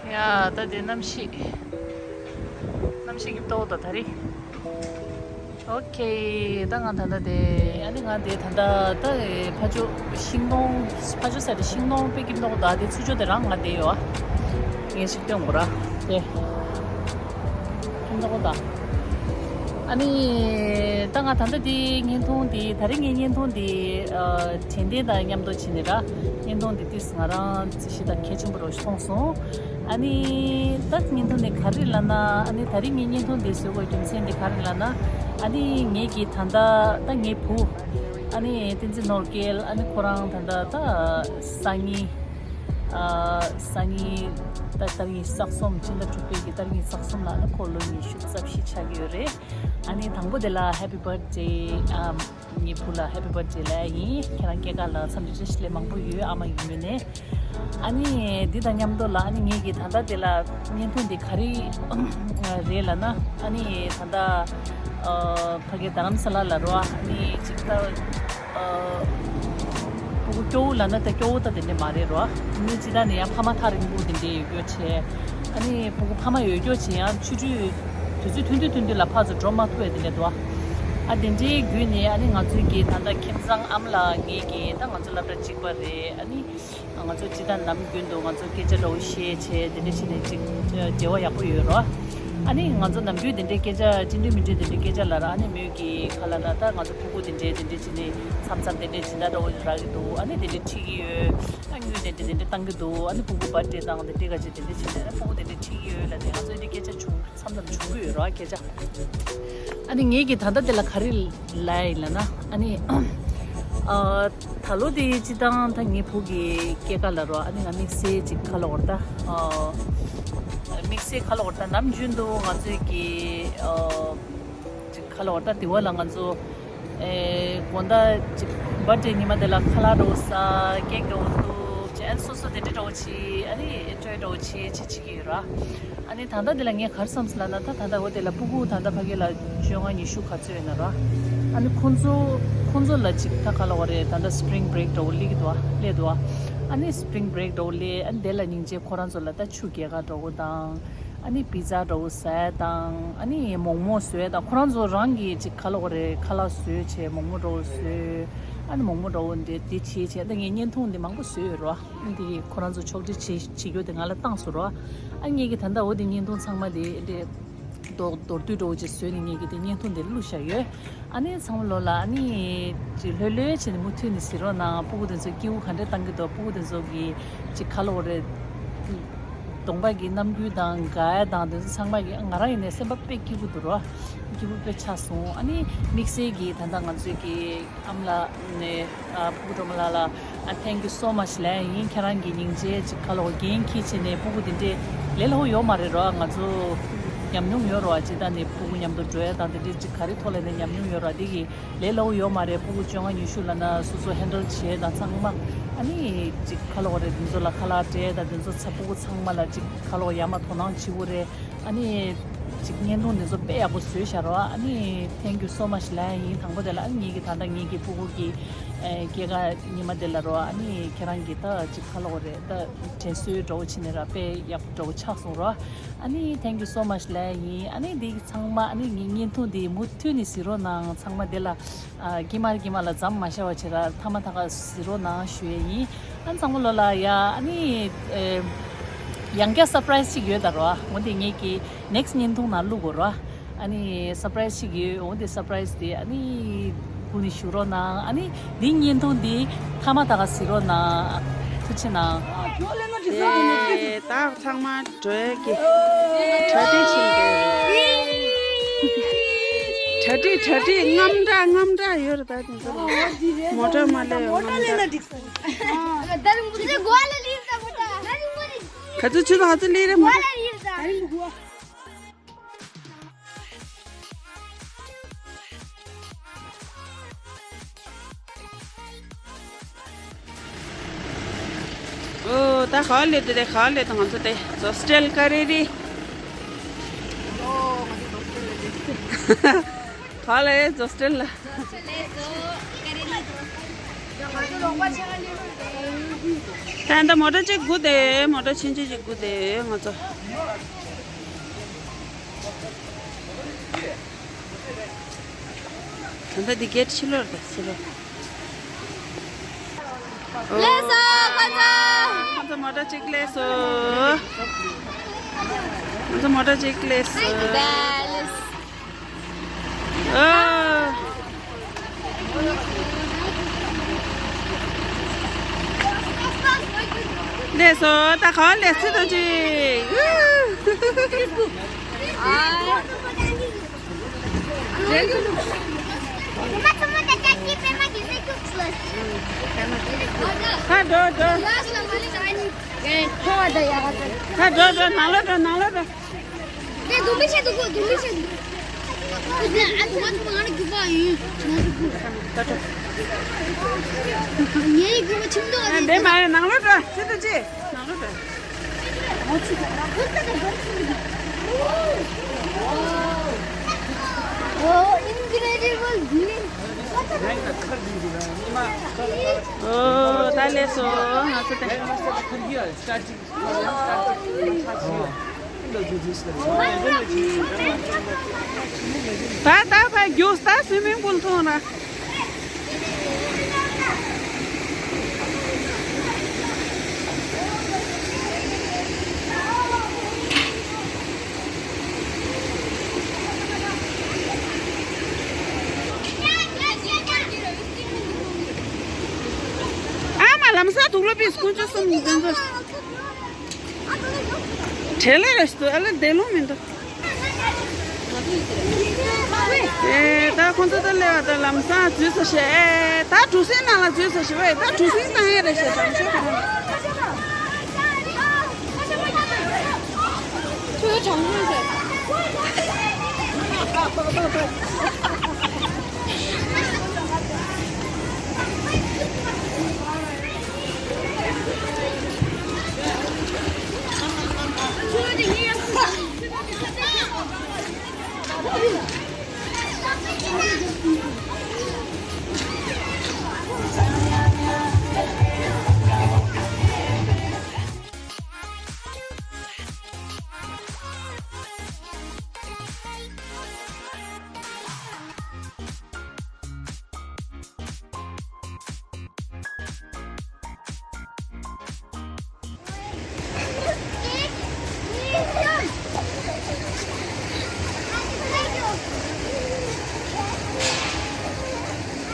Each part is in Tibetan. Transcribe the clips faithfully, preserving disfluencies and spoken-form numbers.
ཡ་ད་དེ་གནམ་གཤིས། གནམ་གཤིས་ཀྱི་ཏོག་ཏོ་ད་རེད། ཨོ་ཁེ། ད་ང་ད་ལྟ་དེ་ཨ་ནི་ང་དེ་ད་ལྟ་ད་ཕ་ཇོ་ཤིང་སྡོང་། ཕ་ཇོ་ཟེར་ཏེ་ཤིང་སྡོང་དཔེ་ཀྱི་ཏོག་ད་དེ་ཚུར་ཕྱོགས་དེ་རང་ང་དེ་ཡོད་ཨ། ངས་ཞིག་སྟོན་དགོས་ར་དེ། ཁྱིམ་ཚང་པོ་དང་། ཨ་ནི་ད་ང་ད་ལྟ་འདི་བརྙན་ཐུང་འདི་ད་རིང་གི་བརྙན་ཐུང་འདི་ཨ་དྲན་རྟེན་དང་མཉམ་དུ་བྱས་ནས་ར། བརྙན་ཐུང་འདི་ཏིས་ང་རང་རྩིས་གཞི་དང་གལ་ཆེན་པོ་རུ་མཐོང་སོང་། ཨ་ནི་ད་བརྙན་ཐུང་འདི་ག་རེ་ལབ་ན། ཨ་ནི་ད་རིང་ངས་བརྙན་ཐུང་འདི་བཟོ་དགོས་རྒྱུ་མཚན་འདི་ག་རེ་ལབ་ན། ཨ་ནི་ངེད་ཀྱི་ད་ལྟ་ད་ངའི་བུ་ཨ་ནི་བསྟན་འཛིན་ནོར་རྒྱལ། ཨ་ནི་ཁོ་རང་ད་ལྟ་ད་སང་ཉིན། ཨ་སང་ཉིན་ད་ཏ་རིག་གསར་རྩོམ་སྤྱི་ཟླ་དྲུག་པའི་གི་ཏ་རིག་གསར་རྩོམ་ལ་ནི་ཁོ་ལོ་ཉི་ཤུ་རྩ་བཞི་ཆགས་ཀྱི་ཡོད་རེད། ཨ་ནི་དང་པོ་དེ་ལ་happy birthday། ཨམ་ངའི་བུ་ལ་happy birthday ལབ་ཡིན། ཁྱེད་རང་སྐྱེས་སྐར་ལ་འཚམས་འདྲི་བཀྲ་ཤིས་བདེ་ལེགས་མང་པོ་ཡོད། ཨ་མ་ཡི་ངོས་ནས། ཨ་ནི་འདི་དང་མཉམ་དུ་ལ་ཨ་ནི་ངེད་ཀྱི་ད་ལྟ་དེ་ལ་བརྙན་ཐུང་འདི་ག་རེ་རེད་ལབ་ན། ཨ་ནི་ད་ལྟ་ཨ་ཕ་གི་རྡ་རམ་ས་ལ་ལ་རོ། ཨ་ནི་ཅིག་ད། ཨ་ཕྲུ་གུ་སྐྱོ་བོ་ལབ་ན་ད་སྐྱོ་བོ་ད་དེ་འདྲ་མ་རེད་རོ། མི་སྤྱི་བཏང་ནས་ཡང་ཕ་མ་ཐག་རིང་པོ་དེ་འདྲ་ཡོད་སྐྱོ་བྱས། ཨ་ནི་ཕྲུ་གུ་ཕ་མ་ཡོད་སྐྱོ་བྱས་ཡང་ཆུ་ཚོད་དུས་ཚོད་ཐུང་ཐུང་ཐུང་ཐུང་ལ་ཕར་ཚུར་འགྲོ་མ་ཐུབ་པའི་དེ་འདྲ་འདུག་ཨ་དེ་འདྲའི་བརྒྱུད་ནས་ཨ་ནི་ང་ཚོའི་གི་ད་ལྟ་ཁྱིམ་ཚང་ཨ་མ་ལགས་ངེད་ཀྱི་ད་ང་ཚོ་སློབ་གྲྭ་གཅིག་པ་རེད། ཨ་ནི་ང་ཚོ་སྤྱི་བཏང་ནམ་རྒྱུན་དུ་ང་ཚོ་སྐད་ཆ་འདྲ་བོ་བཤད་བྱས་དེ་འདྲ་བྱས་ནས་ཅིག་འབྲེལ་བ་ཡག་པོ་ཡོད་རོ། ཨ་ནི་ང་ཚོ་ནམ་རྒྱུན་དེ་འདྲའི་སྐད་ཆ་ཅི་འདྲ་མི་འདྲ་དེ་འདྲའི་སྐད་ཆ་ལབ་ར། ཨ་ནི་མོས་ཀྱིས་ག་ལབ་ན་ད་ང་ཚོ་ཕྲུ་གུ་དེ་འདྲའི་དེ་འདྲ་བྱས་ནས་མཚམས་མཚམས་དེ་འདྲའི་སྦྱིན་བདག་འདྲ་བོ་རག་གི་འདུག་ཨ་ནི་དེ་འདྲ་ཁྲིད་ཀྱི་ཡོད། ཨ་དངུལ་དེ་འདྲ་དེ་འདྲ་བཏང་གི་འདུག་ཨ་ནི་ཕྲུ་གུ་བར་ཌེ་དང་དེ་འདྲའི་ག་ཅིག་དེ་འདྲ་བྱས་ནས་ཨ་ཕྲུ་གུ་དེ་འདྲ་ཁྲིད་ཀྱི་ཡོད་ལབ་ནས་ང་ཚོ་འདི་སྐད་ཆ་བྱུང་། མཚམས་མཚམས་བྱུང་གི་ཡོད་ར་སྐད་ཆ། ཨ་ནི་ངེད་ཀྱི་ད་ལྟ་དེ་ལ་ག་རེ་ལབ་ཡིན་ལབ་ན། ཨ་ནི་ཨ་ད་ལོ་དེ་སྤྱི་བཏང་ད་ངའི་བུ་གི་སྐྱེས་སྐར་ལ་རོ། ཨ་ནི་ང་དམིགས་བསལ་ཅིག་ཁ་ལོ་བར་ད་ཨ་དམིགས་བསལ་ཁ་ལོ་བར་ད་ནམ་རྒྱུན་དུ་ང་ཚོའི་གི་ཨ་ཅིག་ཁ་ལོ་བར་ད་དེ་བ་ལ་ང་ཚོ་ཨེ་དགོང་དག་ཅིག་བར་ཌེ་ཉི་མ་དེ་ལ་ཁ་ལག་འདྲ་བོ་ཟ། ཀེག་འདྲ་བོ་གཏུབ་བྱས། ཨ་ནི་སོ་སོ་དེ་འདྲ་འདྲ་བོ་བྱས། ཨ་ནི་ཨེན་ཇོའི་འདྲ་བོ་བྱས་བྱས་བྱེད་ཀྱི་ཡོད་ར། ཨ་ནི་ད་ལྟ་འདི་ལ་ངས་ག་རེ་བསམ་སོང་ལབ་ན། ད་ད་ལྟ་འོ་དེ་ལ་ཕྲུ་གུ་ད་ལྟ་ཕ་གི་ལ་བཅོ་ལྔ་ཉི་ཤུ་ག་ཚོད་ཡོད་ན་ར། ཨ་ནི་ཁོང་ཚོ་ཁོང་ཚོ་ལ་ཅིག་ད་ག་ལབ་དགོས་རེད། ད་ལྟ་སི་པི་རིང་བྷི་རེག་འདྲ་བོ་སླེབས་ཀྱི་འདུག་ཨ། སླེབས་འདུག་ཨ། ཨ་ནི་སི་པི་རིང་བྷི་རེག་འདྲ་བོ་སླེབས། ཨ་ནི་དེ་ལ་སྙིང་རྗེ་ཁོ་རང་ཚོ་ལ་ད་ཆུ་རྒྱག་ག་འདྲ་བོ་དང་། ཨ་ནི་པི་ཛ་འདྲ་བོ་ཟ་ཡ་དང་། ཨ་ནི་མོག་མོག་བཟོ་ཡ་དང་། ཁོ་རང་ཚོ་རང་གིས་ཅིག་ག་ལབ་དགོས་རེད། ཁ་ལག་བཟོས་བྱས་མོག་མོག་འདྲ་བོ་བཟོས། ཨ་ནི་མོག་མོག་འདྲ་བོ་འདྲ་དེ་བྱས་བྱས། ད་ངས་བརྙན་ཐུང་འདི་མང་པོ་བཟོས་ཡོད་རོ། འདི་ཁོ་རང་ཚོ་ཕྱོགས་སྒྲིག་བྱེད་བྱེད་རྒྱུ་དེ་ང་ལ་བཏང་སོང་རོ། ཨ་ངེད་ཀྱི་ད་ལྟ་འོ་དེ་བརྙན་ཐུང་ཚང་མ་དེ་འདྲས་མདོར་མདོར་བསྡུས་འདྲ་བོ་ཅིག་བཟོས་ནས་ངེད་ཀྱི་དེ་བརྙན་ཐུང་དེ་བླུགས་བཞག་ཡོད། ཨ་ནི་ཚང་མ་ལོ་ལ་ཨ་ནི་ཅིག་ལྷོད་ལྷོད་བྱས་ནས་མུ་མཐུད་ནས་གཟིགས་རོགས་གནང་། ཕྲུ་གུ་དེ་ཚོ་སྐྱིད་པོ་ག་འདྲས་བཏང་གི་འདུག་ཕྲུ་གུ་དེ་ཚོ་གི་ཅིག་ག་ལབ་དགོས་རེད། གདོང་པ་གི་རྣམ་འགྱུར་དང་དགའ་ཡ་དང་དེ་ཚོ་ཚང་མ་གི་ང་རང་ཡིན་ནའི་སེམས་པ་དཔེ་སྐྱིད་པོ་འདུག་རོ། སྐྱིད་པོ་དཔེ་ཆགས་སོང་། ཨ་ནི་དམིགས་བསལ་གྱིས་ད་ལྟ་ང་ཚོའི་གི་ཨ་མ་ལགས་ནས་ཨ་ཕྲུ་གུ་སྒྲོལ་མ་ལགས་ལ་ཨ་thank you so much ལབ་ཡིན། ཁྱེད་རང་གི་སྙིང་རྗེ་ཅིག་ག་ལབ་དགོས། འགན་འཁྱེར་བྱས་ནས་ཕྲུ་གུ་དེ་འདྲས་ལས་སླ་པོ་ཡོད་མ་རེད་རོ། ང་ཚོ་ཉམས་མྱོང་ཡོད་རོ། སྤྱིར་བཏང་ནས་ཕྲུ་གུ་མཉམ་དུ་འགྲོ་ཡ་དང་དེ་འདྲས་ཅིག་ག་རེ་ཐོག་ལ་ནས་ཉམས་མྱོང་ཡོད་རོ། དེ་གི་ལས་སླ་པོ་ཡོད་མ་རེད། ཕྲུ་གུ་བཅོ་ལྔ་ཉི་ཤུ་ལབ་ན་སོ་སོ་ཧེན་ཌལ་བྱས་དང་ཚང་མ། ཨ་ནི་ཅིག་ག་ལབ་དགོས་རེད། དེ་ཚོ་ལ་ཁ་ལག་སྤྲད་དང་དེ་ཚོ་ཚ་ཕྲུ་གུ་ཚང་མ་ལ་ཅིག་ག་ལབ་དགོས་ཡ་མ་དོ་སྣང་བྱེད་དགོས་རེད། ཨ་ནི་ཅིག་བརྙན་ཐུང་འདི་ཚོ་དཔེ་ཡག་པོ་བཟོས་བཞག་རོགས། ཨ་ནི་thank you so much ལབ་ཡ་ཡིན། དང་པོ་དེ་ལ་ཨ་ནི་ངེད་ཀྱི་ད་ལྟ་ངེད་ཀྱི་ཕྲུ་གུ་གི་ཨེ་སྐྱེས་སྐར་ཉི་མ་དེ་ལ་རོ། ཨ་ནི་ཁྱེད་རང་གིས་ད་ཅིག་ག་ལབ་དགོས་རེད། ད་དྲན་གསོའི་འདྲ་བོ་བྱས་ནས་ར་དཔེ་ཡག་པོ་འདྲ་བོ་ཆགས་སོང་རོ། ཨ་ནི་thank you so much ལབ་ཡ་ཡིན། ཨ་ནི་འདི་ཚང་མ་ཨ་ནི་ངའི་བརྙན་ཐུང་འདི་མུ་མཐུད་ནས་གཟིགས་རོགས་གནང་། ཚང་མ་དེ་ལ་ཨ་དཀྱིལ་མར་དཀྱིལ་མར་ལ་མཚམས་མ་བཞག་པ་བྱས་ར་མཐའ་མ་མཐའ་ཁ་གཟིགས་རོགས་གནང་ཞུ་ཡ་ཡིན། ཨ་ཚང་མ་ལོ་ལ་ཡ། ཨ་ནི་ཨེ་ཡང་བསྐྱར་སར་པ་རའི་སི་ཅིག་ཡོད་ད་རོ། འོ་དེ་ངེད་ཀྱི་ནེག་སི་ཊི་བརྙན་ཐུང་ནང་བླུག་དགོས་རོ། ཨ་ནི་སར་པ་རའི་སི་ཅིག་ཡོད། འོ་དེ་སར་པ་རའི་སི་དེ་ཨ་ནི་སྒུག་ནས་བཞུགས་རོགས་གནང་། ཨ་ནི་འདི་བརྙན་ཐུང་འདི་མཐའ་མ་མཐའ་ཁ་གཟིགས་རོགས་གནང་། ཐུགས་རྗེ་ཆེ་གནང་། ཨེ་ད་ཚང་མ་འགྲོ་ཡ་གི་གྲ་སྒྲིག་བྱེད་ཀྱི་ཡོད། གྲ་སྒྲིག་གྲ་སྒྲིག་རྔམ་དྲག་རྔམ་དྲག་ཡོད་རེད། ད་དེ་ཚོ་མོ་ཊ་མ་སླེབས་ཡོད་རྔམ་དྲག་ག་ཚོད་ཆུ་ཚོད་ག་ཚོད་སླེབས་རེད་མོ་ཊ། ཨོ། ད་ག་པར་སླེབས་འདུག་དེ་ག་པར་སླེབས་འདུག་ང་ཚོ་དེ་ཛོ་སི་ཊེལ་ཀ་རེ་རེད། ག་པར་སླེབས་ཛོ་སི་ཊེལ་ལ། ང་ཚོ་ལོག་པ་ཆགས་ཀྱི་རེད། ད་ལྟ་མོ་ཊ་གཅིག་སྒུག་བསྡད་ཡོད། མོ་ཊ་ཆུང་ཆུང་གཅིག་སྒུག་བསྡད་ཡོད་ང་ཚོ། ད་ལྟ་འདི་གེ་ཊི་ཕྱི་ལོགས་རེད། ཕྱི་ལོགས། སླེབས་སོང་ཁོ་ཚོ། ཁོ་ཚོ་མོ་ཊ་གཅིག་སླེབས་སོང་། ཁོ་ཚོ་མོ་ཊ་གཅིག་སླེབས་སོང་། ཨ། སླེབས་སོང་། ད་ག་པར་སླེབས་སོང་ད་ཅིག་ཁ་འགྲོ་འགྲོ། ཁ་འགྲོ་འགྲོ། ནང་ལོགས་འགྲོ། ནང་ལོགས་འགྲོ། ངས་དགོངས་པ་ཆེ་འདུག་གོ། དགོངས་པ་ཆེ་འདུག་ཨ་དུ་མ་དུ་མ་ང་ལ་རྒྱུག་པ་ཡིན། ང་རྒྱུག་པ། ངས་རྒྱུག་པ་ཁྱིམ་ཐོག་ཨ་ནས་འདི་མ་རེད། ནང་ལོགས་འགྲོ། ཚེ་ཐུབ་རྗེ། ནང་ལོགས་འགྲོ། ཨོ། Incredible village. ཨོ། ད་སླེབས་སོང་ང་ཚོ་ད། ད་ད་ཕར་རྒྱུགས། ད་སུའི་མིང་པུལ་མཐོང་ན། ཨ་མ་ལམ་སང་དུག་ལོག་པིས་ཁོང་ཚོ་གསུམ་ཡིན། ཁོང་ཚོ་བྲེལ་ལ་རེ་ཞིག་འདུག་ཨ་ལ་བདེ་ལོང་མི་འདུག་ཨེ། ད་ཁོང་ཚོ་ད་སླེབས་པ་ད་ལམ་སང་འཛུལ་ཚར་ཤག་ཨེ། ད་གྲུ་གཟིངས་ནང་ལ་འཛུལ་ཚར་ཤག་པས། ད་གྲུ་གཟིངས་ནང་ཡོད་རེད་ཤག་དང་ཤོག་ག་ཁྱོད་གྲང་མོ་ཟེར།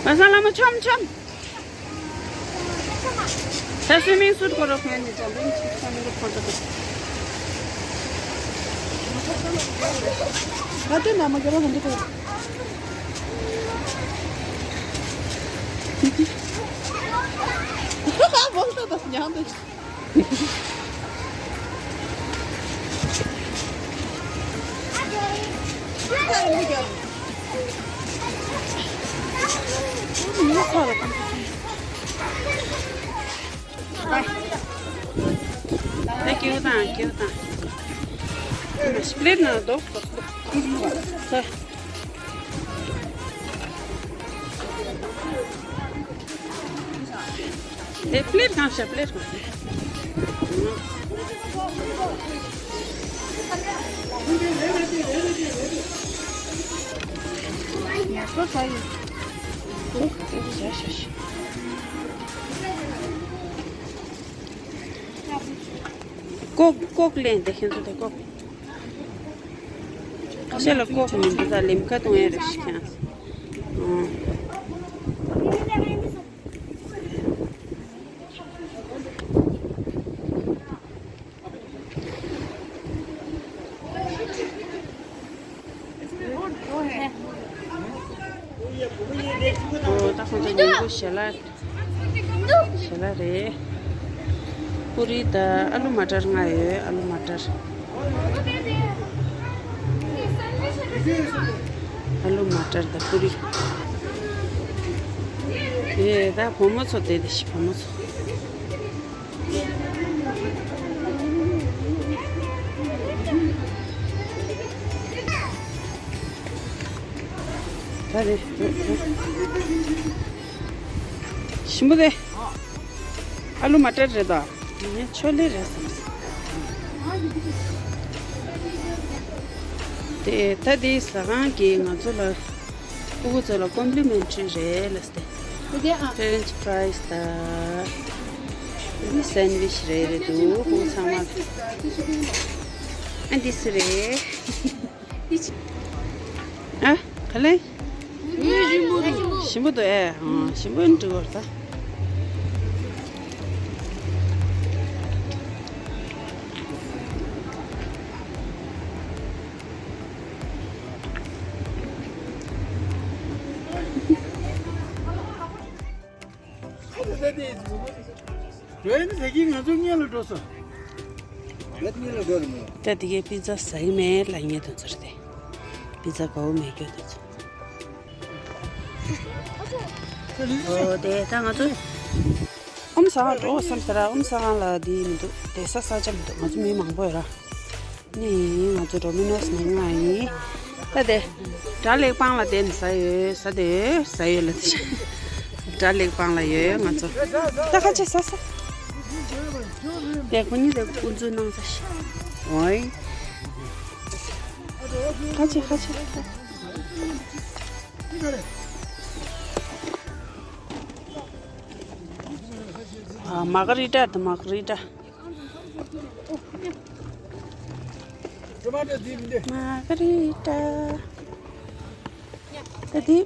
བ་ས་ལ་མ་ཆོམ་ཆོམ། ད་སུའི་མིང་སུད་གོ་རོགས་ཡོད་ནི་ཅང་དེ་ནི་ཆིག་ས་མི་རུ་ཁོ་ཚོ་དང་། ད་དེ་ན་མ་ག་ར་མི་འདུག་གོ། ཧ་ཧ། བོང་ཏོ་དང་ཉང་དུ། ད་ཀེའུ་དང་ཀེའུ་དང་། སྤི་ལེ་ཊི་ནང་རྡོག་རྡོག་རྡོག་དེ་པི་ལེ་ཊི་གང་ཤ་པི་ལེ་ཊི་གང་ཤ། ཡག་པོ་ཚ་ཡོད། ཀོག་ཀོག་ལེན་དེ་ཁྱེད་ཚོ་དེ་ཀོག་ཁ་ཤས་ལ་ཀོག་མི་འདུག་ད་ལིམ་ཁ་གཏོང་ཡ་རེད་ཤི་ཁྱང་། ཨོ། ད་ཁོང་ཚོ་ཉིན་གུང་ཞལ་ལག་ཞལ་ལག་རེད། པུ་རི་དང་ཨ་ལུ་མ་ཊར་ལྔ་ཡོད། ཨ་ལུ་མ་ཊར། ཨ་ལུ་མ་ཊར་དང་པུ་རི། ཨེ། ད་བུ་མོ་ཚོ་དེ་དེ་ཤི་བུ་མོ་ཚོ། ད་རེད། ཞིམ་པོ་རེད། ཨ་ལུ་མ་ཊར་རེད་ད། ངས་ཆོ་ལེ་རེད་བསམ་སོང་། དེ་ད་དེའི་ཟ་ཁང་གིས་ང་ཚོ་ལ། ཕྲུ་གུ་ཚོ་ལ་ཀོམ་པི་ལི་མེན་ཊི་རི་རེད་ལབ་སྟེ། French fries དང་སན་ཝིཆ་རེ་རེ་འདུག་ཕྲུ་གུ་ཚང་མ། ཨ་འདི་སུ་རེད། ཨ། ག་ལེ། ཞིམ་པོ་འདུག་ཞིམ་པོ་འདུག་ཨེ། ཨང་། ཞིམ་པོ་འདུག་ད། ད་དེ་གའི་པི་ཛ་ཟ་གི་མེད་ལབ་མཁན་དེ་ཚོ་རེད་དེ། པི་ཛ་དགའ་བོ་མེད་མཁན་དེ་ཚོ། ཨོ་དེ་ད་ང་ཚོ་ཨུམ་ཟ་ཁང་འགྲོ་བསམ་ཟེར་ར། ཨུམ་ཟ་ཁང་ལ་དེ་མི་འདུག་དེ་ས་ས་ཆ་མི་འདུག་ང་ཚོ་མི་མང་པོ་ཡོད་ར། ནི་ང་ཚོ་ཌོ་མི་ནོ་སི་ནང་ང་ཡིན། ད་དེ་སྒྲ་ལེགས་སྤང་ལ་དེ་ནི་ཟ་ཡོད་ཟ་དེ་ཟ་ཡོད་ལ་དེ། སྒྲ་ལེགས་སྤང་ལ་ཡོད་ཡོད་ང་ཚོ། ད་ཁ་ཆེ་ཟ་ཟ། དེ་ཁོ་གཉིས་དེ་ཀུན་འཛུལ་གནང་ཟ་ཤི། ཨོའི། ཁ་ཆེ་ཁ་ཆེ། ཨ། མ་ག་རི་ཏ་དང་། མ་ག་རི་ཏ། མ་ག་རི་ཏ། ད་དེ་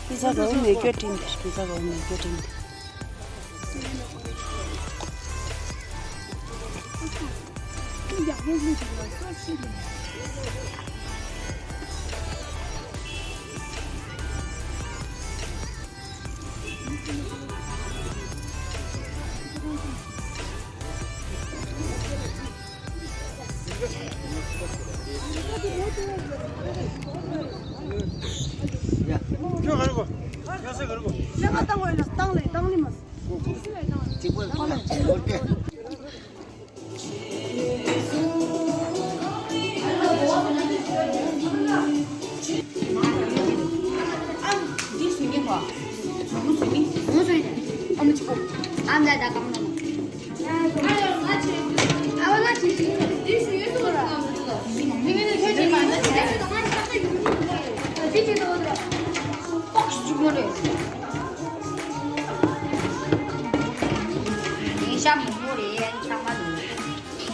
པི་ཛ་གོ་མེ་ཀྱོ་ཏིན་དེ། པི་ཛ་གོ་མེ་ཀྱོ་ཏིན་དེ།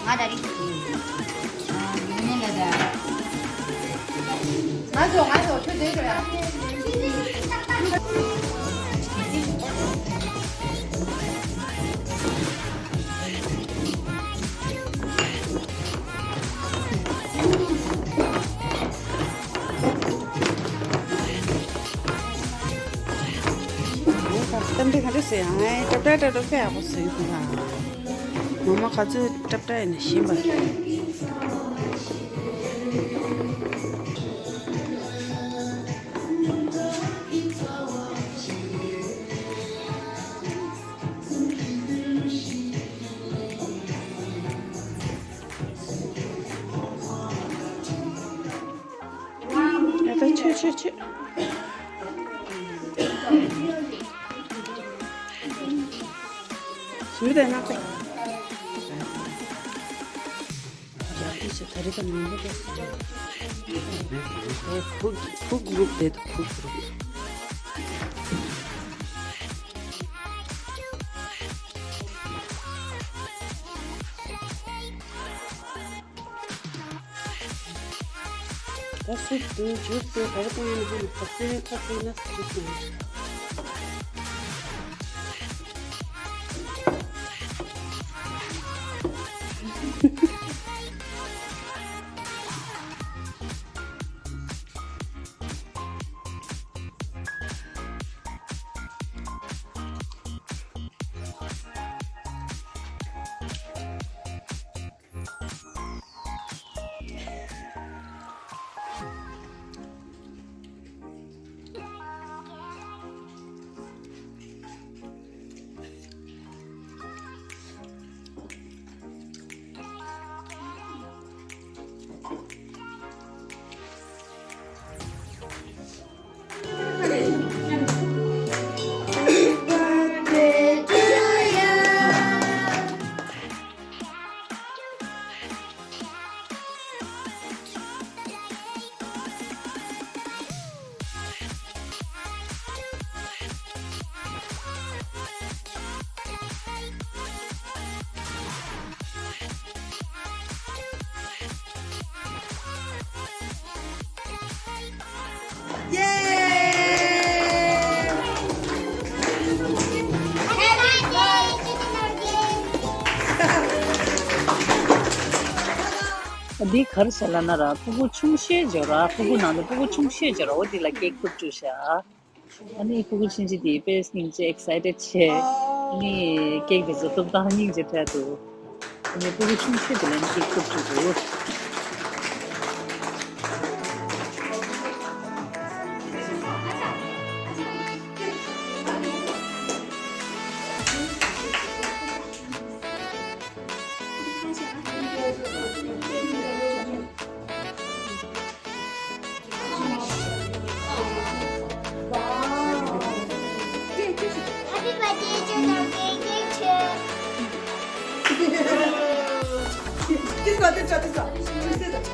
ང་ད་རིང་། ཨ། ཡིན་ནི་ལ་ད། ང་ཚོ་ང་ཚོ་ཁྱོད་བསྡད་ཤོག་ཡ། ཨ། ད་སྟབས་བདེ་ག་འདྲ་ཟེར་ཡང་། ཨེ། སྲབ་ཏྲ་སྲབ་ཏྲ་དཔེ་ཡག་པོ་བཟོས་འདུག་ཨ། མོག་མོག་ག་ཚོད་སྲབ་ཏྲ་ཡིན་ན་ཞིམ་པ་རེད། ཡ་ད་མཆོད་མཆོད་མཆོད། ཞིམ་པོ་དང་སྣག་ཚ། ཡག་པོ་བྱས། ད་རེས་ད་མང་པོ་འདུག་ཨེ། ཕུག་ཕུག་གུ་རུབ་དེ་འདུག་ཕུག་གུ་རུབ། ད་སུབ་དུ་འཇུག་སྟེ། ད་རེས་ཀོང་ཡང་ཧ་ནི་ཁ་སེ་ཁ་སེ་ན་འཇུག་སོང་། འདི་ག་རེ་བྱས་ལབ་ན་ར། ཕྲུ་གུ་ཆུང་ཤོས་འབྱོར་ར། ཕྲུ་གུ་ནང་དུ་ཕྲུ་གུ་ཆུང་ཤོས་འབྱོར་ར། འོ་འདི་ལ་ཀེག་ཕུབ་བཅུག་ཤག་ཨ་ནི་ཕྲུ་གུ་ཆུང་ཆུང་དེ་དཔེ་སྙིང་རྗེ་ཨེག་སའི་ཊེཌ་བྱས། ཨ་ནི་ཀེག་དེ་ཚོ་གཏུབ་སྟངས་སྙིང་རྗེ་འཕྲད་འདུག་ཨ་ནི་ཕྲུ་གུ་ཆུང་ཤོས་དེ་ལ་ནི་ཀེག་ཕུབ་བཅུག་འདུག Happy birthday to the baby. This one, this one, this one. You say that.